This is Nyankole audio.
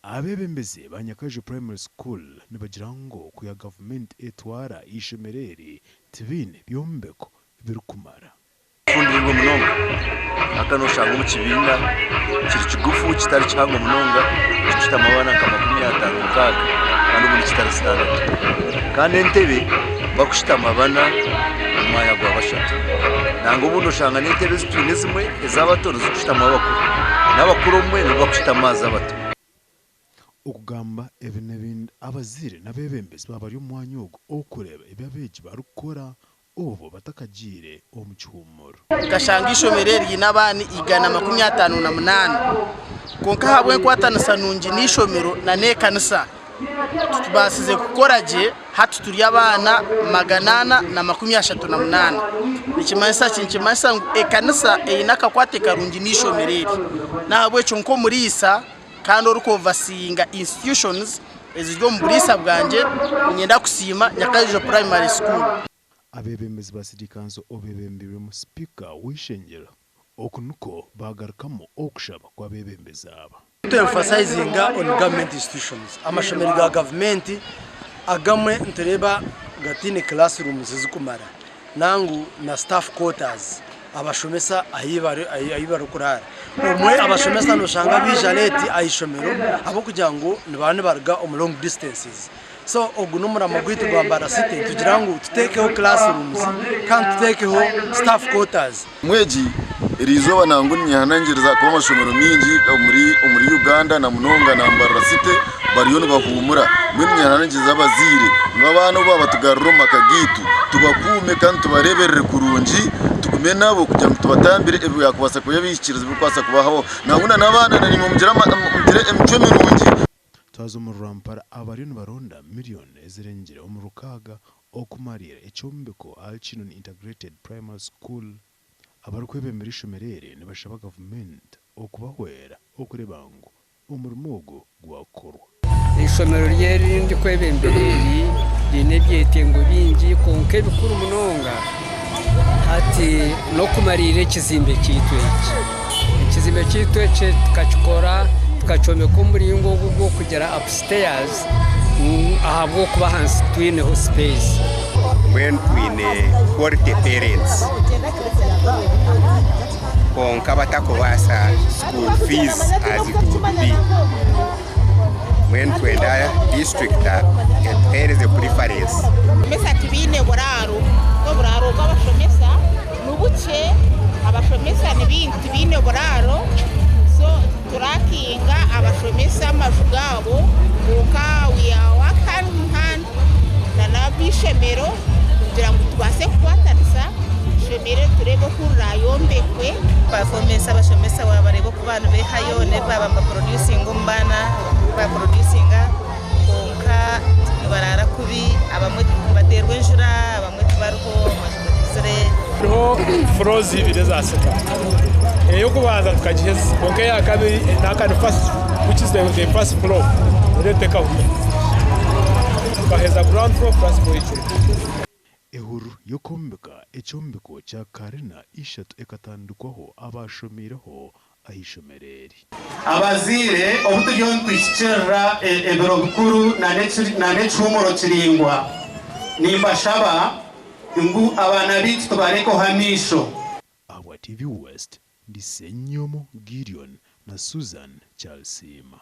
Abeebembezi ba Nyakaijo Primary School nibagira ngu kwiha gavumenti etwara eishomero eri tibaine byombeko birikumara. Kifundirirwe munonga aka noshanga omu kibiina kiri kigufu kitari kihango munonga kirikushutamamu abaana nka 56 kandi obundi kitari standard kandi entebe bakushutama bana omu mwanya gwa bashatu nangwa obundi oshanga n'entebe ezi twine ezimwe ez'abato nizo zirikushutamaho abakuru n'abakuru obumwe nibo bakushutama aha z'abato. Okugamba ebi n'ebindi abazaire n'abeebembezi baaba bari omu mwanya ogu okureeba ebi abeegi barikukora obwo batakagiire omu kihuumuro. Nkashanga eishomero eri riine abaana 158 kwonka ahabw'enkwatanisa nungi n'eishomero n'ekanisa tubaasize kukora gye hati turi abaana 438. Nikimanyisa ki? Nikimanyisa ngu ekanisa eine akakwate karungi n'eishomero eri. N'ahabw'ekyo nk'omuriisa kandi orikuovasinga institutions eziri omu buriisa bwangye, niinyenda kusiima Nyakaijo Primary School. Abeebembezi ba City Council obeebembeirwemu Sipiika w'eishengyero oku nikwo baagarukamu okushaba kw'abeebembezi aba. To emphasizinga on government institutions, amashomero ga gavumenti agamwe nitureeba gataine classrooms zirikumara nangu na staff quarters abashomesa ahi barikuraara. Obumwe abashomesa noshanga baija late aha ishomero ahabw'okugira ngu nibaba nibaruga omu long distances. So ogu n'omurimo gwaitu gwa Mbarara City nitugira ngu tuteekeho classrooms kandi tuteekeho staff quarters. Omwegi, eriizooba nangwa ninyehanangiriza ahakuba amashomero maingi omuri omuri Uganda na munonga na Mbarara City bariyo nibahuumura. Mbwenu ninyehanangiriza abazaire ngu abaana obu baabatugarurira omu maka gaitu tubakuume kandi tubareeberere kurungi, tugume nabo kugira ngu tubatambire ebyakubaasa kuba ebihikirizi ebirikubaasa kubahaho. Nangwa na n'abaana naimwe mugire mugire emicwe mirungi. Twaza omuri Rwampara abariyo nibaronda miriyoni ezirengire omu rukaaga okumariira ekyombeko ahari Kinoni Integrated Primary School. Abarikwebembera eishomero eri nibashaba gavumenti okubahwera okureeba ngu omurimo ogu gwakorwa. Eishomero eri ndikwebembera eri riine ebyetengo bingi kwonka ebikuru munonga hati n'okumariira ekizimbe kyaitu eki. Ekizimbe kyaitu eki tukakikora tukakyombeka omu muringo ogu ogw'okugira upstairs ahabw'okuba ahansi titwineho space. Mbwenu twine quality parents kwonka batakubaasa school fees as it would be. Mbwenu nitwenda district etuheereze preference. Abashomesa tibaine buraaro, oburaaro bw'abashomesa nibukye, abashomesa nibaingi tibaine buraaro so titurakinga abashomesa amaju gaabo kwonka we are work hand in hand na n'abeishomero kugira ngu tubaase kukwatanisa ishomero tureebe oku rirayombekwe. Performance abashomesa wabareeba oku baaba nibehayo n'ebi baaba nibaproducinga omu baana oku baproducinga kwonka nibaraara kubi abamwe nibateerwa enjura abamwe tibariho amaju gakuzire. Hariho floors ibiri eza second. Ey'okubanza tukagiheza kwonka eya kabiri n'aka ni first which is the first floor eriyo tekahwire. Tukaheza ground floor first floor ekiro. Ehururu y'okwombeka ekyombeko kya karina ishatu ekatandikwaho abaashomiireho aha ishomero eri. Abazaire obu turiyo nituhikiirira ebiro bikuru n'ekihuumuro kiraingwa, nimbashaba ngu abaana baitu tubarekeho amaisho. Ahabwa TV West, ndi Ssenyomo Gideon na Susan Kyalisiima.